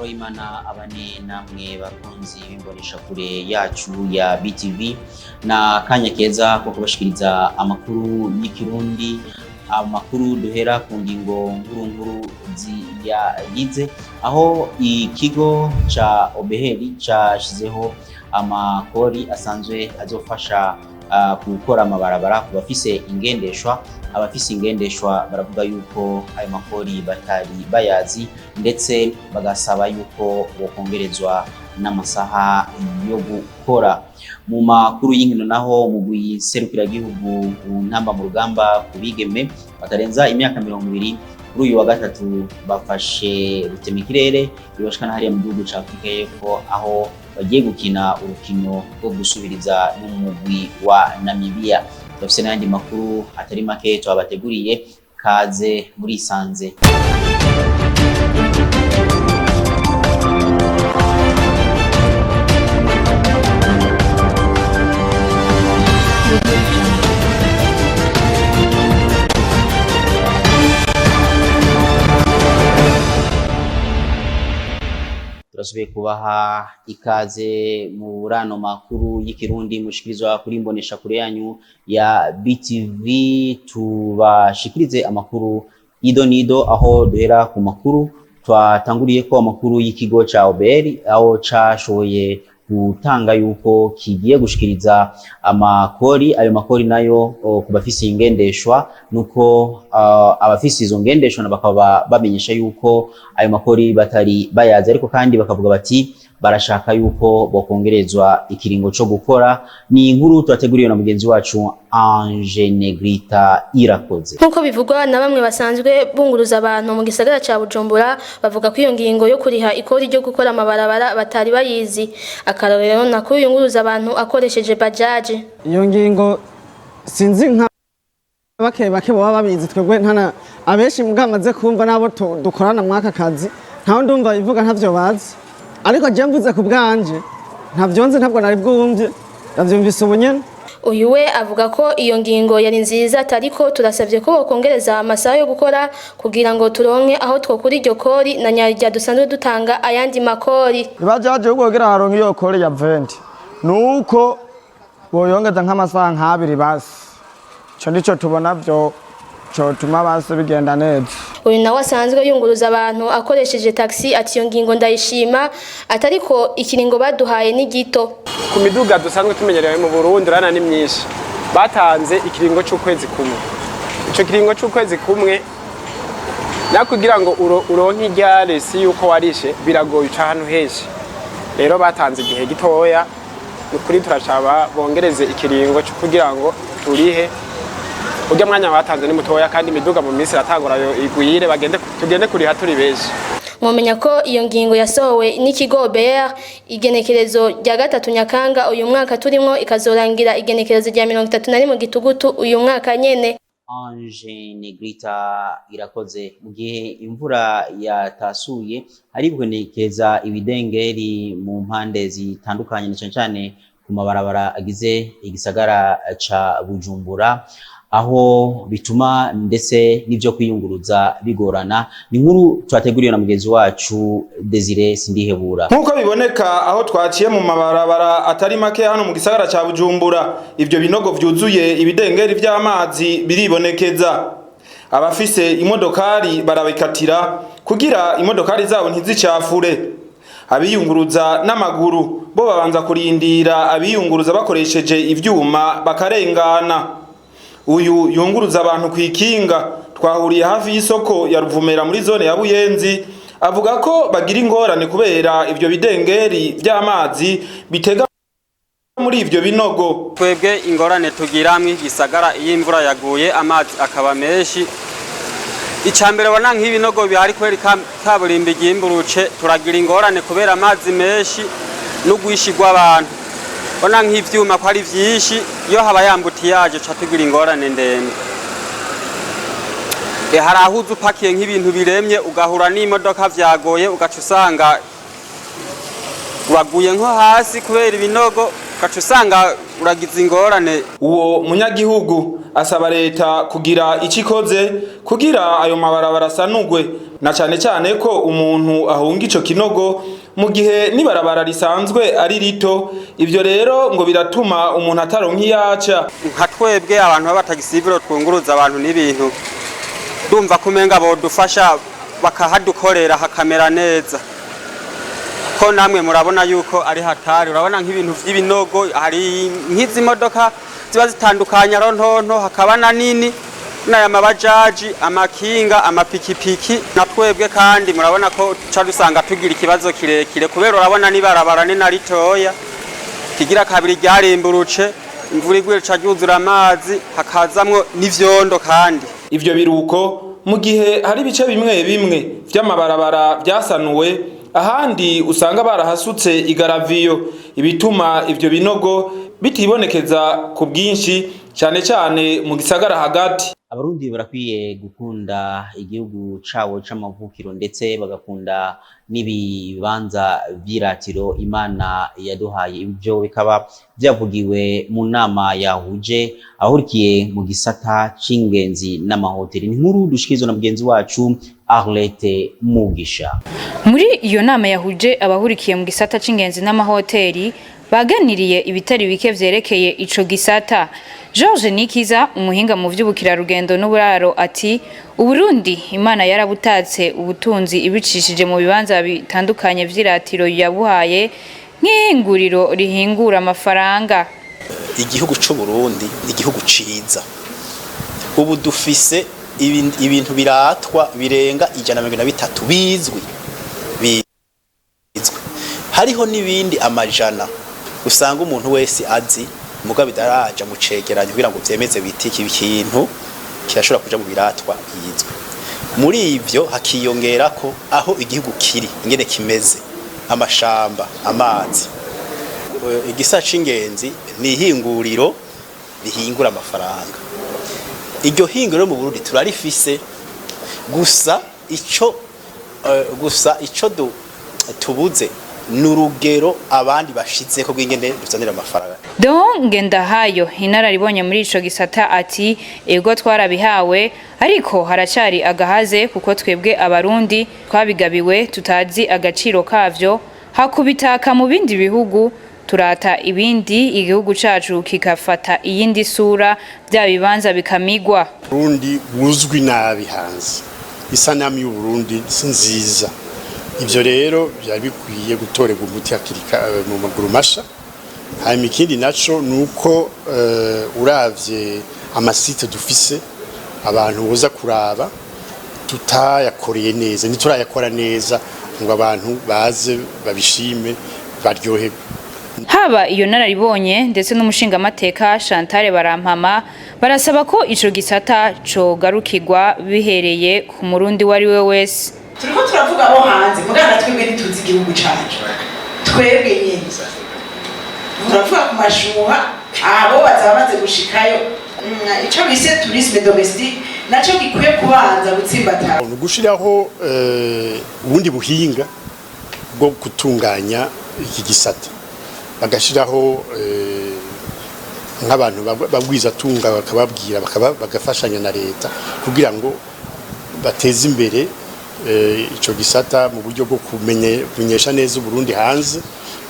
Y'Imana abane namwe bakunzi b'imboneshakure yacu ya BTV, na kanya keza ko kubashikiriza amakuru y'ikirundi. Amakuru duhera ku ngingo nkuru nkuru ziyagize, aho ikigo ca OBR cashizeho amakori asanzwe azofasha gukora amabarabara ku bafise ingendeshwa. Abafise ingendeshwa baravuga yuko ayo makori batari bayazi, ndetse bagasaba yuko bokongerezwa n'amasaha yo gukora. Mu makuru y'inkino naho, mugwi serukiragihugu ntamba mu rugamba ku bigeme batarenza imyaka 20, kuri uyu wa gatatu bafashe rutemikirere ibashikana hariya mu gihugu ca Afrika y'Epfo, aho bagiye gukina urukino rwo gusubiriza n'umugwi wa Namibia. Turafise n'ayandi makuru atari make twabateguriye, kaze murisanze. Turasubiye kubaha ikaze muri ano makuru y'ikirundi mushikirizwa kuri imbonesha kure yanyu ya BTV. Tubashikirize amakuru ido nido, aho duhera ku makuru twatanguriye ko, amakuru y'ikigo ca OBR, aho cashoboye gutanga yuko kigiye gushikiriza amakori. Ayo makori nayo ku bafise ingendeshwa, nuko abafise izo ngendeshwa bakaba bamenyesha yuko ayo makori batari bayazi, ariko kandi bakavuga bati barashaka yuko bokongerezwa ikiringo co gukora. Ni inkuru twateguriwe na mugenzi wacu Ange Negrita Irakoze. Nk'uko bivugwa na bamwe basanzwe bunguruza abantu mu gisagara ca Bujumbura, bavuga ko iyo ngingo yo kuriha ikori ryo gukora amabarabara batari bayizi. Akarorero nako yunguruza abantu akoresheje bajaji. Iyo ngingo sinzi, nka bake bake baba babizi, twebwe ntana abenshi mbwamaze kumva n'abo dukorana mwaka kazi, ntawe ndumva ivuga, ntavyo bazi. Ariko je mvuze ku bwanje, ntavyo nzi, ntabwo nari bwumvye, ndavyumvise ubu nyene. Uyu we avuga ko iyo ngingo yari nziza, atariko turasabye ko bokongereza amasaha yo gukora kugira ngo turonke aho twokura iryo kori na nyarya dusanzwe dutanga ayandi makori. Ibajaje ubwo kugira haronke iyo kori ya 20, nuko boyongeza nk'amasaha nk'abiri basi, ico nico tubona vyo cotuma basi bigenda neza. Uyu nawe asanzwe yunguruza abantu akoresheje taxi ati iyo ngingo ndayishima, atariko ikiringo baduhaye ni gito. Ku miduga dusanzwe tumenyerewe mu Burundi, urana ni myinshi, batanze ikiringo c'ukwezi kumwe. Ico kiringo c'ukwezi kumwe na kugira ngo uronke iryare si yuko warishe biragoye, uca ahantu henshi. Rero batanze igihe gitoya, ni ukuri turashaba bongereze ikiringo co kugira ngo turihe. Urya mwanya batanze ni mutoya, kandi imiduga mu minsi iratangura igwire, bagende tugende kuriha turi benshi. Mwomenya ko iyo ngingo yasohowe n'ikigo OBR igenekerezo rya 3 Nyakanga uyu mwaka turimwo, ikazorangira igenekerezo rya 31 Gitugutu uyu mwaka nyene. Ange Negrita Irakoze. Mu gihe imvura yatasuye, haribonekeza ibidengeri mu mpande zitandukanye, na cane cane ku mabarabara agize igisagara ca Bujumbura, aho bituma ndetse n'ivyo kwiyunguruza bigorana. Ni inkuru twateguriwe na mugenzi wacu Desire Sindihebura. Nk'uko biboneka aho twaciye mu mabarabara atari make hano mu gisagara ca Bujumbura, ivyo binogo vyuzuye ibidengeri vy'amazi biribonekeza. Abafise imodokari barabikatira kugira imodokari zabo ntizicafure. Abiyunguruza n'amaguru bo babanza kurindira abiyunguruza bakoresheje ivyuma bakarengana. Uyu yunguruza abantu kw'ikinga twahuriye hafi y'isoko ya Ruvumera muri zone ya Buyenzi, avuga ko bagira ingorane kubera ivyo bidengeri vy'amazi bitega muri ivyo binogo. Twebwe ingorane tugira mw'igisagara, iyo imvura yaguye amazi akaba menshi, icambere bona nk'ibinogo bihari kubera kaburimbi ryimburuce, turagira ingorane kubera amazi menshi n'ugwishi rw'abantu. Bona nk'ivyuma ko ari vyinshi, iyo haba yambutiyaje ca tugira ingorane ndende. Hari aho uza upakiye nk'ibintu biremye, ugahura n'imodoka vyagoye, ugaca usanga waguye nko hasi kubera ibinogo. Ugaca usanga uragize ingorane. Uwo munyagihugu asaba leta kugira icyo ikoze kugira ayo mabarabara asanugwe, na cane cane ko umuntu ahunga ico kinogo mu gihe n'ibarabara risanzwe ari rito. Ivyo rero ngo biratuma umuntu ataronka iyaca. Nka twebwe abantu b'abatagisiviro twunguruza abantu n'ibintu, ndumva ko umenga bodufasha bakahadukorera hakamera neza, ko namwe murabona yuko ari hatari. Urabona nk'ibintu vy'ibinogo, hari nk'izi modoka ziba zitandukanye, aro ntonto hakaba na nini, n'aya mabajaji, amakinga, amapikipiki na twebwe. Kandi murabona ko tuca dusanga tugira ikibazo kirekire, kubera urabona n'ibarabara ni na ritoya, kigira kabiri ryarimburuce, imvura iguye rica ryuzura amazi, hakazamwo n'ivyondo kandi. Ivyo biruko mu gihe hari ibice bimwe bimwe vy'amabarabara vyasanuwe, ahandi usanga barahasutse igaraviyo, ibituma ivyo binogo bitibonekeza ku bwinshi, cane cane mu gisagara hagati. Abarundi barakwiye gukunda igihugu cabo c'amavukiro, ndetse bagakunda n'ibibanza vy'iratiro Imana yaduhaye. Ivyo bikaba vyavugiwe mu nama yahuje abahurikiye mu gisata c'ingenzi n'amahoteli. Ni inkuru dushikirizwa na mugenzi wacu Arlette Mugisha. Muri iyo nama yahuje abahurikiye mu gisata c'ingenzi n'amahoteli, baganiriye ibitari bike vyerekeye ico gisata. George Nikiza, umuhinga mu vy'ubukerarugendo n'uburaro, ati Uburundi Imana yarabutatse ubutunzi ibicishije mu bibanza bitandukanye vy'iratiro yabuhaye nk'ihinguriro rihingura amafaranga. Igihugu c'u Burundi ni igihugu ciza. Ubu dufise ibintu biratwa birenga 123 bizwi. Hariho n'ibindi amajana usanga umuntu wese azi, mugabo bidaraja mu cegeranyo kugira ngo vyemeze biti iki kintu kirashobora kuja mu biratwa bizwi. Muri ivyo hakiyongerako aho igihugu kiri, ingene kimeze, amashamba, amazi. Igisata c'ingenzi ni ihinguriro rihingura amafaranga. Iryo hinguriro mu Burundi turarifise, gusa ico tubuze ni urugero abandi bashizeko rw'ingene ruzanira amafaranga. Don Ngendahayo, inararibonye muri ico gisata, ati ego twarabihawe, ariko haracari agahaze, kuko twebwe Abarundi twabigabiwe tutazi agaciro kavyo. Hakubitaka mu bindi bihugu, turata ibindi, igihugu cacu kikafata iyindi sura, bya bibanza bikamigwa. Burundi buzwi nabi hanze, isanamu y'Uburundi si nziza. Ivyo rero byari bikwiye gutorerwa umuti hakiri mu maguru masha. Hanyuma ikindi naco ni uko uravye ama sites dufise, abantu boza kuraba, tutayakoreye neza, ntiturayakora neza ngo abantu baze babishime, baryoherwe. Haba iyo nararibonye ndetse n'umushingamateka Chantal Barampama barasaba ko ico gisata cogarukirwa bihereye ku Murundi uwo ari we wese. Turiko turavuga abo hanze, mugana twebwe ntituzi igihugu cacu. Twebwe nyene turavuga ku mashuha, abo bazaba bamaze gushikayo. Ico bise tourisme domestique naco gikwiye kubanza gutsimbatara. Ni ugushiraho ubundi buhinga bwo gutunganya iki gisata, bagashiraho nk'abantu babwizatunga, bakababwira, bagafashanya na leta kugira ngo bateze imbere ico gisata mu buryo bwo kumenyesha neza Uburundi hanze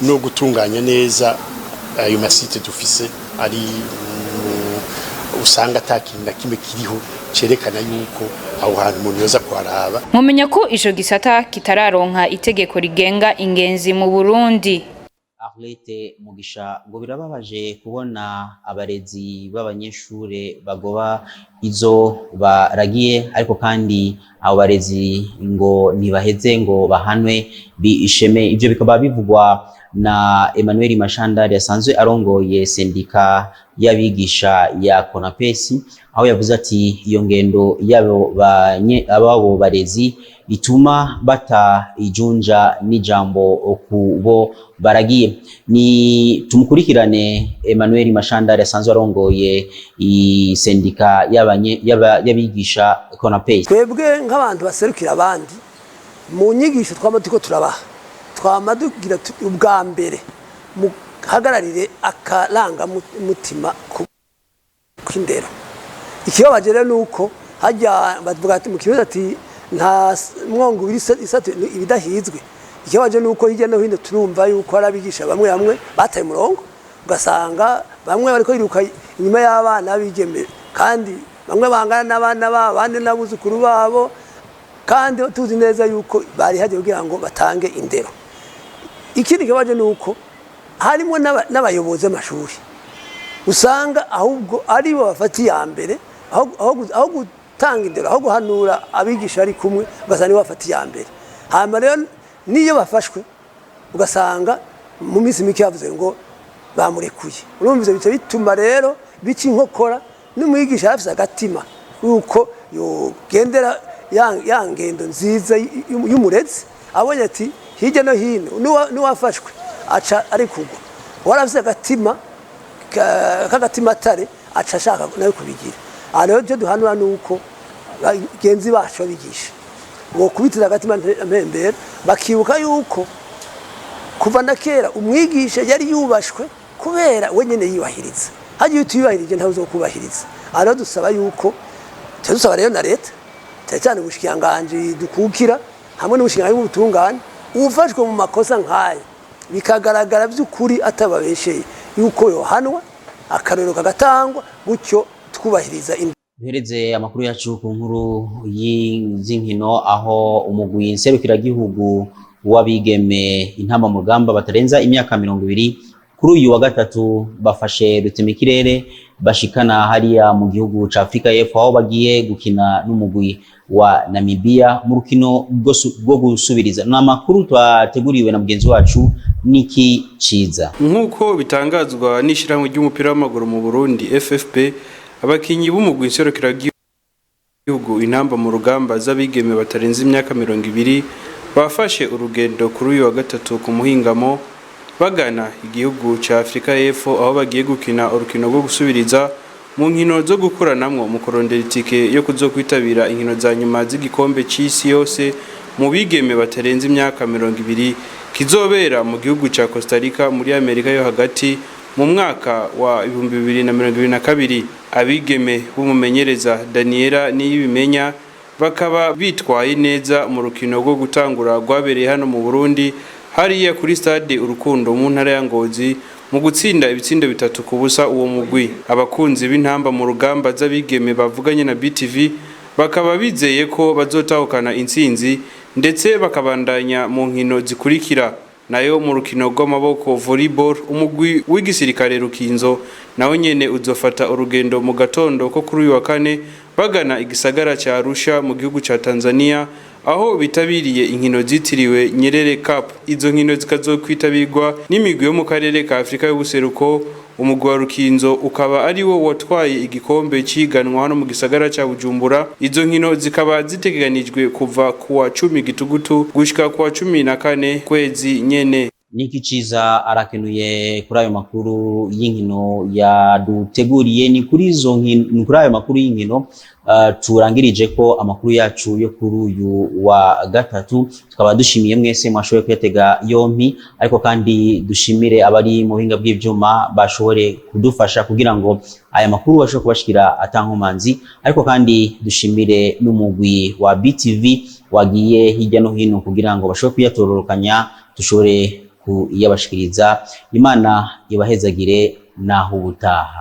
no gutunganya neza ayo ma sites dufise ari usanga ata kintu na kimwe kiriho cerekana yuko aho hantu umuntu yoza kuharaba. Mumenya ko ico gisata kitararonka itegeko rigenga ingenzi mu Burundi. Arlette Mugisha, ngo birababaje kubona abarezi b'abanyeshure bagoba izo baragiye, ariko kandi abo barezi ngo ntibaheze ngo bahanwe bisheme. Ivyo bikaba bivugwa na Emmanuel Mashandari, asanzwe arongoye sendika y'abigisha ya Konapesi, aho yavuze ati iyo ngendo y'abo ababo barezi ituma bata ijunja n'ijambo ku bo baragiye. Ni tumukurikirane Emmanuel Mashandari, asanzwe arongoye isendika y'abigisha Konapesi. Twebwe nk'abantu baserukira abandi mu nyigisho twama turiko turabaha, twama tugira ubwa mbere bahagararire akarangamutima k'indero. Ikibabaje rero ni uko hajya bavuga ati mu kibazo ati nta mwongo isatu ibidahizwe. Ikibabaje ni uko hirya no hino turumva yuko hari abigisha bamwe bamwe bataye umurongo, ugasanga bamwe bariko biruka inyuma y'abana bigeme, kandi bamwe bangana n'abana babo, abandi n'abuzukuru babo, kandi tuzi neza yuko bari hagiye kugira ngo batange indero. Ikindi kibazo ni uko harimo n'abayobozi b'amashuri usanga ahubwo ari bo bafata iya mbere aho gutanga indero, aho guhanura abigisha bari kumwe, ugasanga nibo bafata iya mbere. Hanyuma rero n'iyo bafashwe ugasanga mu minsi mike yavuze ngo bamurekuye. Urumva ivyo bica bituma rero bica inkokora n'umwigisha yarafise agatima yuko yogendera ya ngendo nziza y'umurezi, abonye ati hirya no hino n'uwafashwe aca ari kugwa, warafise agatima k'agatimatare aca ashaka nawe kubigira. Aha rero icyo duhanura ni uko bagenzi bacu babigisha bokubitira agatima mpembero, bakibuka yuko kuva na kera umwigisha yari yubashwe kubera we nyene yiyubahiriza. Hagiye utiyubahirije ntawe uzokubahiriza. Aha rero dusaba yuko dusaba rero na leta, cyane cyane ubushikiranganji dukukira hamwe n'ubushikiranganji bw'ubutungane, uwufashwe mu makosa nk'aya bikagaragara by'ukuri atababesheye yuko yohanwa, akarorero kagatangwa, gutyo twubahiriza. Duhereze amakuru yacu ku nkuru z'inkino, aho umugwi nserukiragihugu w'abigeme Intamba mu Rugamba batarenza imyaka 20 kuri uyu wa gatatu bafashe rutemikirere bashikana hariya mu gihugu ca Afrika y'Epfo, aho bagiye gukina n'umugwi wa Namibia mu rukino rwo gusubiriza. Ni amakuru twateguriwe na mugenzi wacu Niki Ciza. Nk'uko bitangazwa n'ishyirahamwe ry'umupira w'amaguru mu Burundi FFP, abakinyi b'umugwi nserukiragihugu Intamba mu Rugamba z'abigeme batarenze imyaka 20 bafashe urugendo kuri uyu wa gatatu ku muhingamo bagana igihugu ca Afrika y'Epfo, aho bagiye gukina urukino rwo gusubiriza mu nkino zo gukuranamwo mu kurondera itike yo kuzokwitabira inkino za nyuma z'igikombe c'isi yose mu bigeme batarenze imyaka 20 kizobera mu gihugu ca Costa Rica muri Amerika yo hagati mu mwaka wa 2022. Abigeme b'umumenyereza Daniela Niyibimenya bakaba bitwaye neza mu rukino rwo gutangura rwabereye hano mu Burundi hariya kuri stade Urukundo mu ntara ya Ngozi mu gutsinda ibitsindo 3-0 uwo mugwi. Abakunzi b'Intamba mu Rugamba z'abigeme bavuganye na BTV bakaba bizeye ko bazotahukana intsinzi ndetse bakabandanya mu nkino zikurikira. Nayo mu rukino rw'amaboko volleyball, umugwi w'igisirikare Rukinzo nawo nyene uzofata urugendo mu gatondo ko kuri uyu wa kane bagana igisagara ca Arusha mu gihugu ca Tanzania, aho bitabiriye inkino zitiriwe Nyerere Cup. Izo nkino zikazokwitabirwa n'imigwi yo mu karere ka Afrika y'ubuseruko. Umugwi wa Rukinzo ukaba ari wo watwaye igikombe ciganwa hano mu gisagara ca Bujumbura. Izo nkino zikaba zitegekanijwe kuva kuwa 10 Gitugutu gushika kuwa 14 kwezi nyene. Niki Ciza arakenuye kuri ayo makuru y'inkino yaduteguriye. Ni kuri izo nkino, ni kuri ayo makuru y'inkino turangirije ko amakuru yacu yo kuri uyu wa gatatu. Tukaba dushimiye mwese mwashoboye kuyatega yompi, ariko kandi dushimire abari mu buhinga bw'ivyuma bashobore kudufasha kugira ngo aya makuru bashobore kubashikira atankomanzi, ariko kandi dushimire n'umugwi wa BTV wagiye hirya no hino kugira ngo bashobore kuyatororokanya dushobore kuyabashikiriza. Imana ibahezagire naho ubutaha.